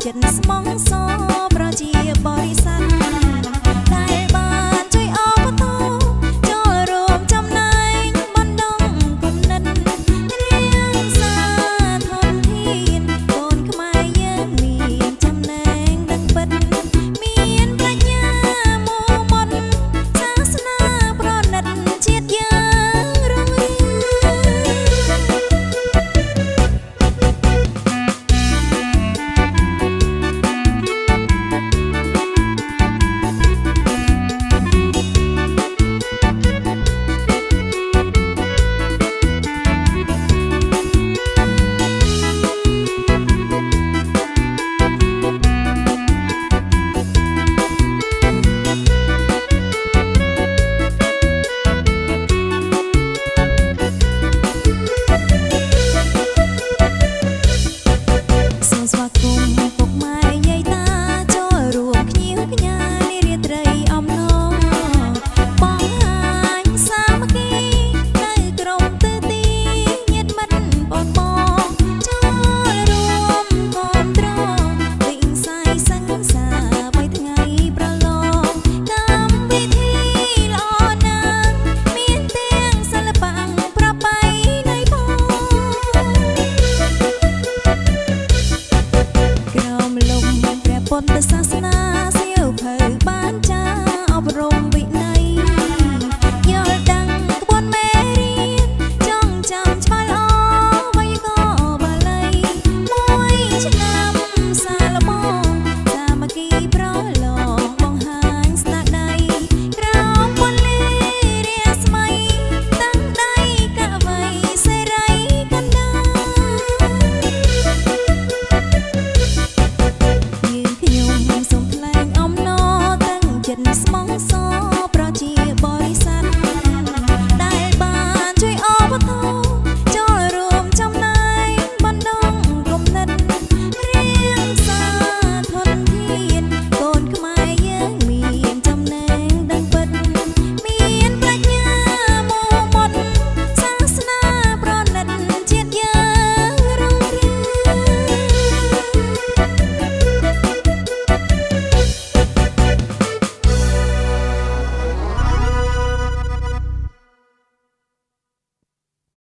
ចិត្តស្មងសប្រជាបរិស័ទដែលបានជួយអបតចូលរួមចំណែកបណ្ដងគំនិតរៀងសាធនធានកូនខ្មែរយើងមានចំណែងដឹងពិតមានប្រាជ្ញាមមុនសាសនាប្រណិតជាតិយើងរុងរឿង។ សូមស្វាគមន៍ពុកម៉ែយាយតាចូលរួមភ្ញៀវផ្ញើនារាត្រីអំណរបង្ហាញសាមគ្គីនៅក្រុមទិទីញាតិមិត្តបងបងចូលរួមគាំទ្រវិស័យសង្សារបីថ្ងៃប្រឡងកម្មវិធីល្អណាស់មានទាំងសិល្បៈប្រពៃណីផង ក្រោមលំព្រះពុទ្ធសាសនា